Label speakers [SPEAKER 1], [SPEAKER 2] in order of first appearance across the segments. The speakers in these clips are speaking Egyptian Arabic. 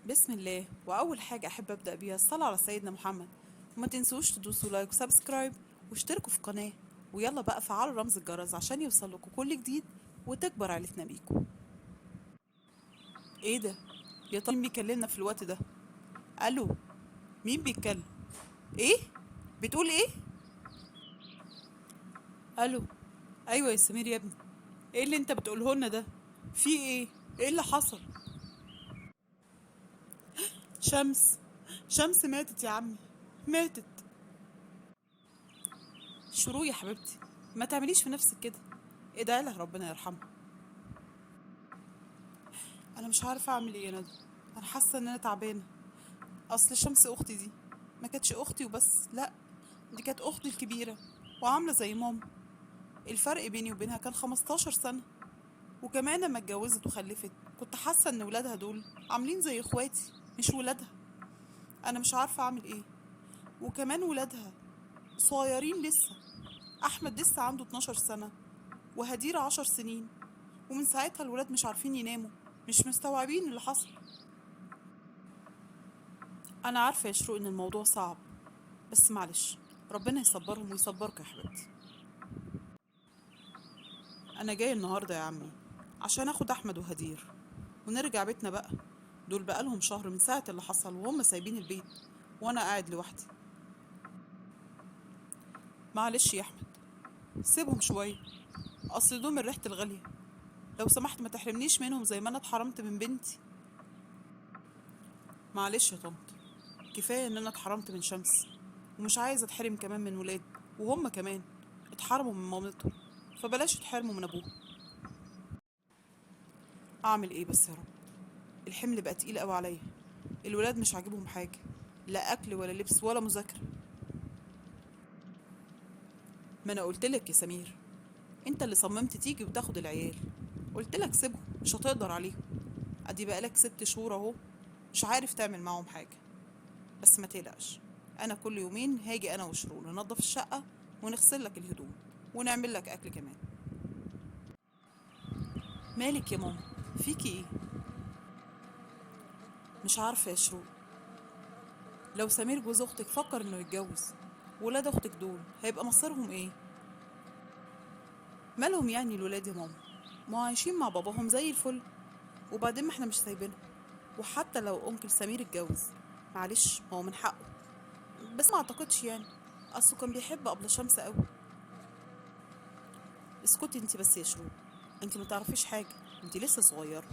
[SPEAKER 1] بسم الله. وأول حاجة أحب أبدأ بيها الصلاة على سيدنا محمد، وما تنسوش تدوسوا like و subscribe واشتركوا في القناة، ويلا بقى فعلوا رمز الجرس عشان يوصلكوا كل جديد وتكبر عيلتنا بيكم. ايه ده يا ترى؟ مين بيكلمنا في الوقت ده؟ الو، مين بيتكلم؟ ايه بتقول ايه؟ الو، ايوه يا سمير يا ابني، ايه اللي انت بتقوله لنا ده؟ في ايه؟ ايه اللي حصل؟ شمس، شمس ماتت يا عمي، ماتت. شروق يا حبيبتي، ما تعمليش في نفسك كده، ادعي لها ربنا يرحمها. انا مش عارفه اعمل ايه يا ندى، انا حاسه ان انا تعبانة. اصل شمس اختي دي ما كانتش اختي وبس، لا دي كانت اختي الكبيرة وعامله زي ماما. الفرق بيني وبينها كان 15 سنة، وكمان لما اتجوزت وخلفت كنت حاسه ان ولادها دول عاملين زي اخواتي مش ولادها. انا مش عارفه اعمل ايه، وكمان ولادها صغيرين لسه، احمد لسه عنده 12 سنة وهدير 10 سنين، ومن ساعتها الولاد مش عارفين يناموا، مش مستوعبين اللي حصل. انا عارفه يا شروق ان الموضوع صعب، بس معلش ربنا يصبرهم ويصبرك يا حبيبتي. انا جاي النهارده يا عمي عشان اخد احمد وهدير ونرجع بيتنا بقى، دول بقالهم شهر من ساعة اللي حصل وهم سايبين البيت وانا قاعد لوحدي. معلش يا احمد سيبهم شوية، اصل دول من ريحه الغالية، لو سمحت ما تحرمنيش منهم زي ما انا اتحرمت من بنتي. معلش يا طنط، كفاية ان انا اتحرمت من شمس، ومش عايزه اتحرم كمان من ولاد، وهم كمان اتحرموا من مامتهم، فبلاش يتحرموا من ابوهم. اعمل ايه بس يا رب، الحمل بقى تقيل قوي عليا، الولاد مش عاجبهم حاجة، لا اكل ولا لبس ولا مذاكرة. ما انا قلتلك يا سمير، انت اللي صممت تيجي وتاخد العيال، قلتلك سيبهم مش هتقدر عليهم، ادي بقالك 6 شهور اهو مش عارف تعمل معاهم حاجة. بس ما تقلقش، انا كل يومين هاجي انا وشروق ننظف الشقة ونغسل لك الهدوم ونعمل لك اكل كمان. مالك يا ماما، فيكي ايه؟ مش عارفه يا شروق، لو سمير جوز اختك فكر انه يتجوز، ولاد اختك دول هيبقى مصيرهم ايه؟ مالهم يعني الولاد يا ماما؟ ما عايشين مع باباهم زي الفل، وبعدين ما احنا مش سايبينهم، وحتى لو انكل سمير اتجوز معلش هو من حقه، بس ما اعتقدش يعني، اصله كان بيحب ابله شمس قوي. اسكتي انت بس يا شروق، انت ما تعرفيش حاجة، انت لسه صغيرة.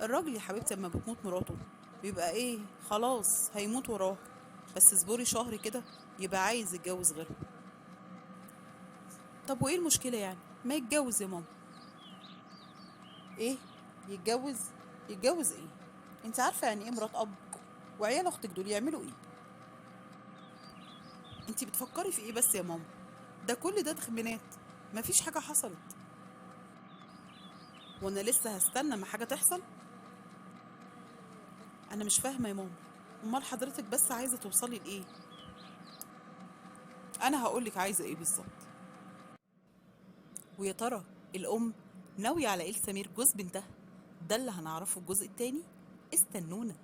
[SPEAKER 1] الراجل يا حبيبتي اما بتموت مراته بيبقى ايه، خلاص هيموت وراه، بس اصبري شهر كده يبقى عايز يتجوز غيرها. طب وايه المشكلة يعني؟ ما يتجوز يا ماما. ايه يتجوز؟ يتجوز ايه؟ انت عارفه يعني ايه مرات اب؟ وعيال اختك دول يعملوا ايه؟ انت بتفكري في ايه بس يا ماما؟ ده كل ده تخمينات، مفيش حاجة حصلت، وانا لسه هستنى ما حاجة تحصل؟ انا مش فاهمه يا ماما، امال حضرتك بس عايزه توصلي لايه؟ انا هقولك عايزه ايه بالظبط. ويا ترى الام ناوية على ايه لسمير جوز بنتها؟ ده اللي هنعرفه الجزء التاني، استنونا.